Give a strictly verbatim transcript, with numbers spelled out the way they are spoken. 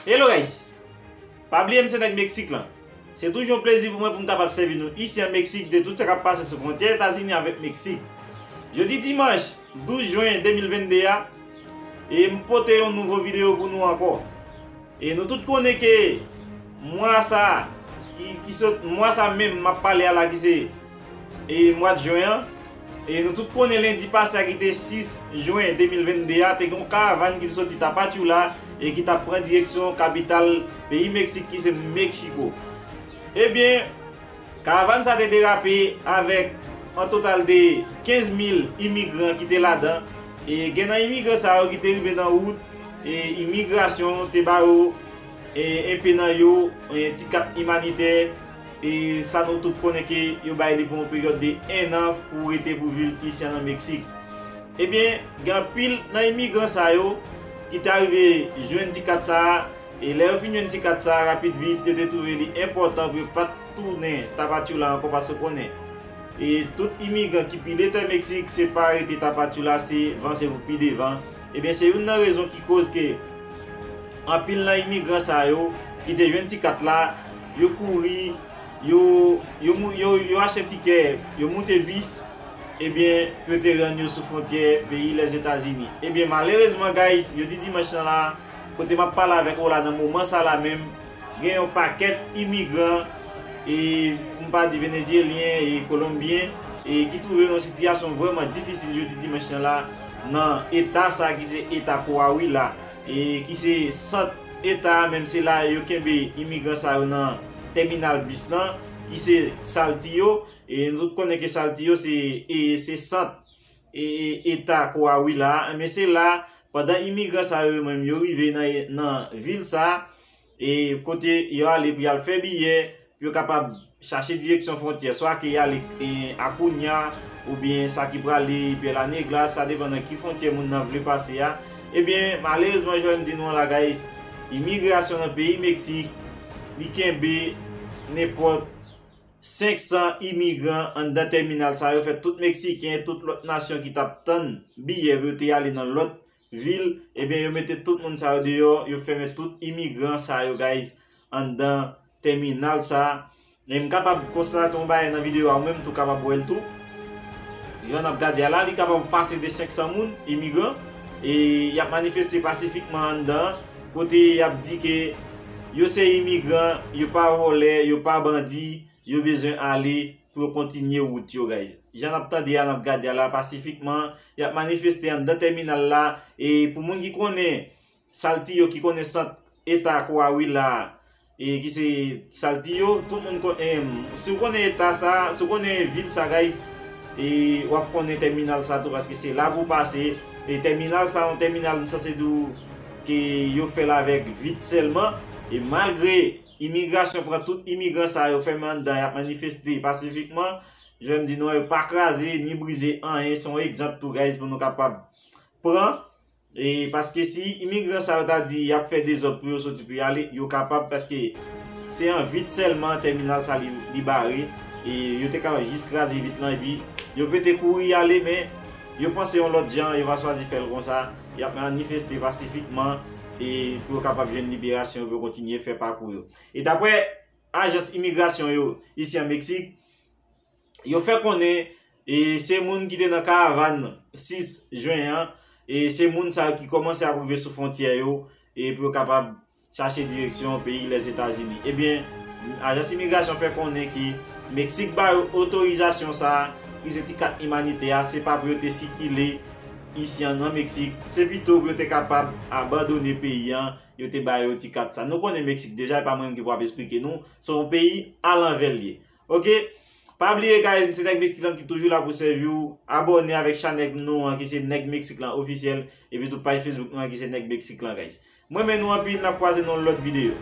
Hello guys! Pa bliye m se nèg Meksik lan. Se toujou yon plezi pou mwen pou m kapab sèvi nou isi an Meksik de tout sa k ap pase sou fwontyè Etazini avèk Meksik. Jodi dimanch douz jen de mil vennde a, e m pote yon nouvo videyo pou nou ankò. E nou tout konnen ke mwa sa, ki, ki sot, mwa sa menm m ap pale a la ki se e mwa jen an. E nou tout konnen lendi pase a ki te sis jen de mil vennde a, te gen yon karavàn ki te soti Tapachula e ki t ap pran direksyon kapital peyi Meksik ki se Meksiko. Ebyen, karavàn sa te derape avèk an total de kenz mil imigran ki te ladan. E gen nan imigran sa yo ki te rive nan wout, e imigrasyon te ba yo e enpe nan yo, e ti kat imanitè, e sa nou tout konnen ke yo bay li pou yon peryòd de en an pou rete pou viv isi an nan Meksik. Ebyen, gen anpil nan imigran sa yo ki te arive jwenn ti kat sa a, e lè yo fin jwenn ti kat sa a, rapid vit, yo te twouve li enpòtan pou yo pa t tounen Tapachula ankò, paske w konnen, e tout imigran ki pile tè Meksik, se pa rete Tapachula, se vanse pou pi devan. Ebyen, se youn nan rezon ki koz ke anpil nan imigran sa yo ki te jwenn ti kat la, yo kouri, yo, yo, mou- yo, yo achte tikè, yo moute bis, ebyen, pou yo te rann yo sou fwontyè peyi Lèzetazini. Ebyen, malerezman, guys, jodi dimanch lan la, kote m ap pale avèk ou la nan moman sa la menm, gen yon pakèt imigran, e pou m pa di venezyelyen e kolonbyen, e ki twouve yo nan sitiyasyon vrèman difisil jodi dimanch lan la, nan eta sa ki se eta Coahuila, e ki se sant eta a, menm se la yo kenbe imigran sa yo nan tèminal bis lan, ki se Saltillo, e nou tout konnen ke Saltillo se, e, se sant, e, e, eta Coahuila a, men se la, pandan imigran sa yo menm yo rive nan, nan vil sa, e kote yo ale pou y al fè biyè, pou yo kapab chache direksyon fwontyè, swa ke y ale, e, Acuña, oubyen sa ki prale Piedras Negras, sa depann nan ki fwontyè moun nan vle pase a. Ebyen, malerezman, jan m di nou an la, guys, imigrasyon nan peyi Meksik, li kenbe nenpòt senk san imigran anndan tèminal sa yo, fè tout Meksiken, tout lòt nasyon ki t ap tann biyè pou yo te ale nan lòt vil, ebyen, yo mete tout moun sa yo deyò, yo fèmen tout imigran sa yo, guys, anndan tèminal sa. E m kapab konstate yon bagay nan videyo a, ou menm tou kapab wè l tou. Jan n ap gade a la, li kapab pase de senk san moun, imigran, e y ap manifeste pasifikman anndan, kote y ap di ke yo se imigran, yo pa vòlè, yo pa bandi, yo bezwen ale pou yo kontinye wout yo, guys. Jan n ap tande a, n ap gade a la, pasifikman, y ap manifeste anndan tèminal la. E pou moun ki konnen Saltillo, ki konnen sant eta Coahuila a, e ki se Saltillo, tout moun kon-, em, si w konnen eta sa, si w konnen vil sa, guys, e w ap konnen tèminal sa tou, paske se la pou w pase. E tèminal sa, yon tèminal, m sanse di w ke yo fè l avèk vit sèlman. E malgre imigrasyon pran tout imigran sa yo, fèmen anndan, y ap manifeste pasifikman. Jan m di nou, yo pa kraze ni brize anyen. Se yon egzanp tou, guys, pou nou kapab pran. E paske si imigran sa yo ta di y ap fè dezòd pou yo soti pou y ale, yo kapab, paske se an vit sèlman tèminal sa li, li bare. E yo te kapab jis kraze vit lan, epi yo pete kouri ale, men yo panse yon lòt jan, yo pa chwazi fè l konsa. Y ap manifeste pasifikman, e pou yo kapab jwenn liberasyon yo, pou yo kontinye fè pakou yo. E daprè ajans imigrasyon yo isi an Meksik, yo fè konnen, e se moun ki te nan karavàn sis jen an, e se moun sa yo ki kòmanse ap rive sou fwontyè yo, e pou yo kapab chache direksyon peyi Lèzetazini. Ebyen, ajans imigrasyon fè konnen ke Meksik ba yo otorizasyon sa a, ki se ti kat imanitè a, se pa pou yo te sikile isi an nan Meksik, se pito pou yo te kapab abandone peyi an, yo te ba yo ti kat sa. Nou konnen Meksik deja, e pa mwen menm ki pou ap esplike nou, se yon peyi alanvè l ye. Oke? Pa bliye, guys, m se Nèg Meksik lan ki toujou la pou sèvi w. Abòne avèk chanèl nou an, ki se Nèg Meksik lan ofisyèl, epi tou paj Facebook nou an, ki se Nèg Meksik lan, guys. Mwen renmen nou anpil, n ap kwaze nan yon lòt videyo.